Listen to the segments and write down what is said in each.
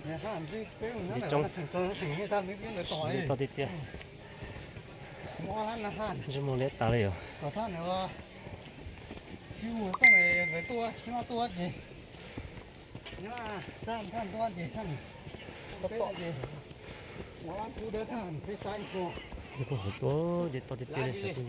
Nce coob, toj tiag tiag. Ntsej muag liab tas li os. Nce kuj hauv tuaj, nce toj tiag tiag li xav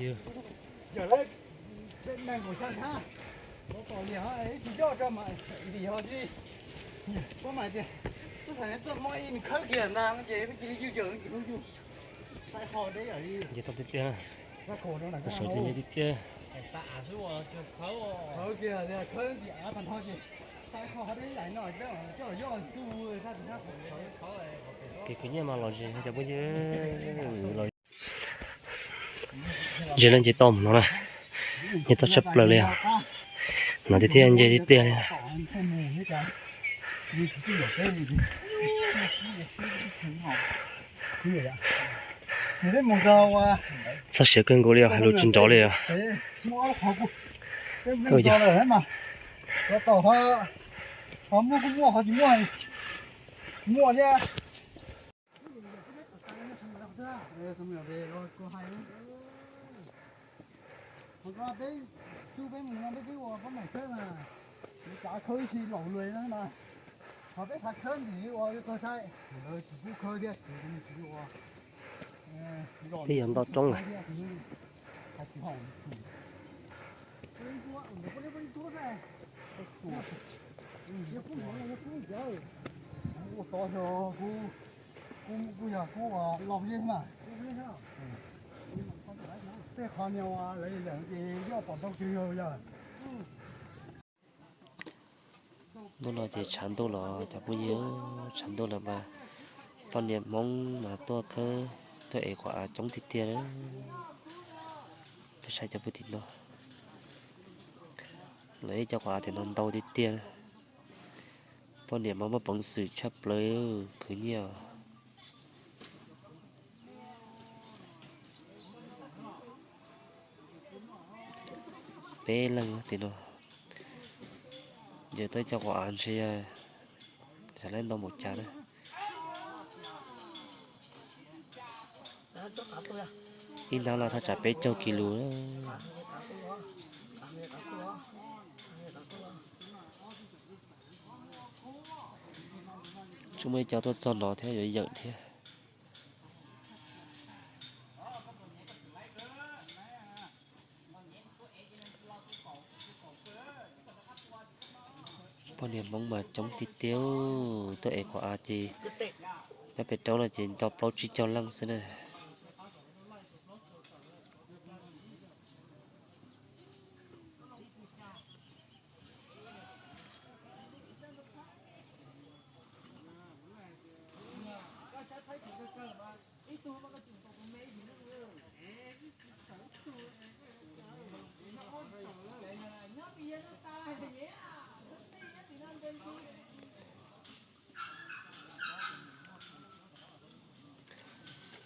phooj ywg. Nce toj tiag tiag, saum tiag nce tiag tiag. Kev khwv nyiaj mas los zis cov phooj ywg, los zis lawv nce toj mus no na, nce toj tshaj plaws li os. No tiag tiag, nce tiag tiag li. Txog siav kawg nkaus li os, hais lus tsis nrov li os. Peb tsuj peb mus no peb twb ua pob maim khawb mas, kuv cav khawb ib si laus luas na, qhov peb xav khawb ntxiv ua rau koj saib, lawv tsis pub khawb thiab, tsis ua. Twb yog nto roob lawm. Kuv yog kuv ua laus li mas, tej qhov niag uas lawv yeem ces yoj pom ntau twg yog. Hnub no ces tshav ntuj los cov phooj ywg, tshav ntuj los mas poj niam Hmoob mas tuaj khawb, tuaj ev quav av coob tiag tiag. Peb saib cov pug tim no, lawv ib co quav av tim no ntau tiag tiag. Poj niam mas muaj peev xwm tshaj plaws khwv nyiaj. Peb leeg tim no, yawm tau ib co quav av ntshe yog xav laib ntau npaum cas na. Ib hnab los thaj tsam peb caug kis lus. Tsis muaj ib co tuaj txog no thiab yuav yawm thiab. Poj niam Hmoob mas coob tiag tiag, tuaj ev quav av ces nyob pem roob no ces nto plaub tsib caug leej xwb na.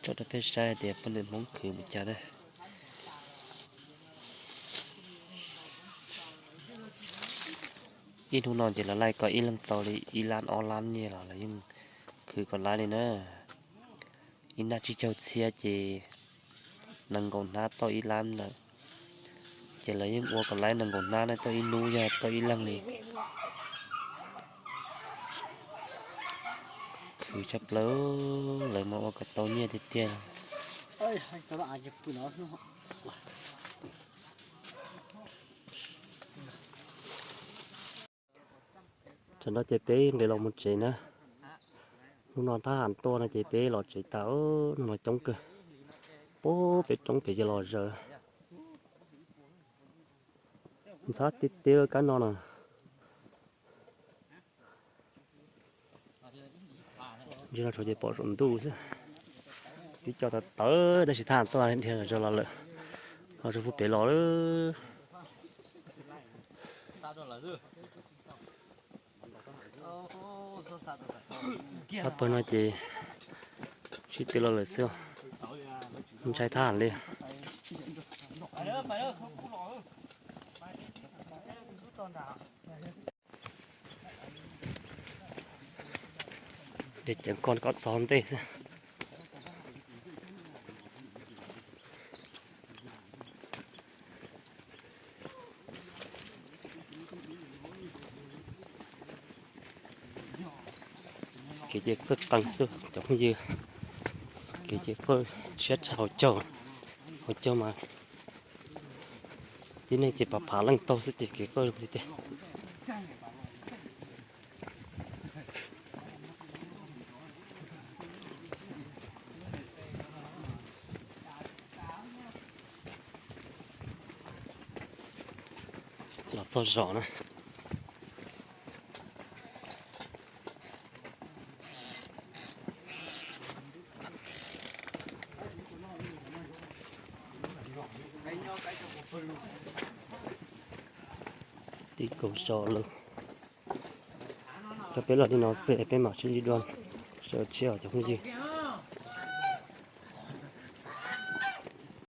Tso rau peb saib tias poj niam Hmoob khwv mus cas na. Ib hnub no ces lawv laij kom ib leeg tau li ib lab ob lab nyiaj los lawv yeej khwv kom laib li na. Ib nab tsib caug txhiab ces nees nkaum hnab tau ib lab lawm. Ces lawv yeej ua kom laib nees nkaum hnab na, tau ib hnub yog tau ib leeg li. Khwv tshaj plaws, lawv mas ua kom tau nyiaj tiag tiag. Tam no ces peb nqis los mus tsev na. Hnub no thab ham tuaj no ces peb los tsev tas, hnub no coob kawg. Puag pem roob pem ces los zaws. Ntxhab tiag tiag kab no na. Ntsia no tsuas ces pom saum ntuj xwb. Tib co tawv tawv tab sis thab ham tuaj dhia zog los lawm. Los rau puag pem los lawm. Thab pawg no ces sib tw los lawm xwb. Ntshai thab ham li. Dej ceev koj koj txog ntej xwb. Kev ces qawj qees xwb cov phooj ywg. Kev ces qawj siab tshaj hauv caug, hauv caug mas tib neeg ces phav phav leej taug xwb ces kev qawj zoo tiag tiag. Los txog zos na. Tib kaug zos lawm. Coj peb los li no xwb es peb mam sib ntsib dua zaum tshiab os cov phooj ywg.